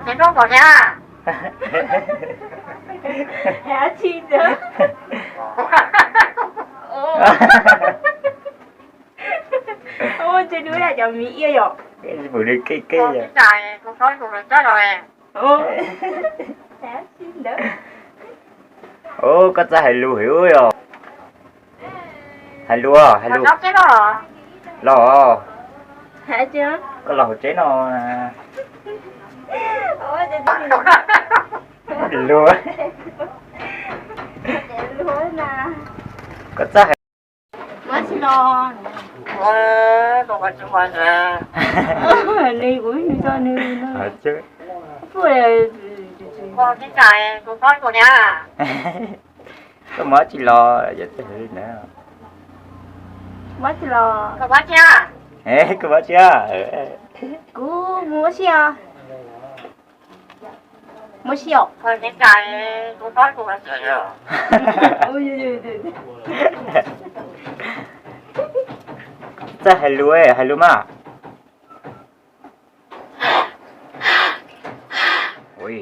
Ces koj pom thiab? Hais tsis ntawd. Ua ntshe lub yam cov miv iab yom. Ua li cas kuv txhob tus lawv txob los. Ua koj txawj hais lus heev yom. Hais lus, hais lus. Los, koj los hauv tsev no. Lus, koj txawj hais. Koj mus dab tsi los yog txawj hais li ntawd? Koj mus dab tsi? Kuv mus ua si os. Mus ua si os. Txawj hais lus, hais lus mas. Ui,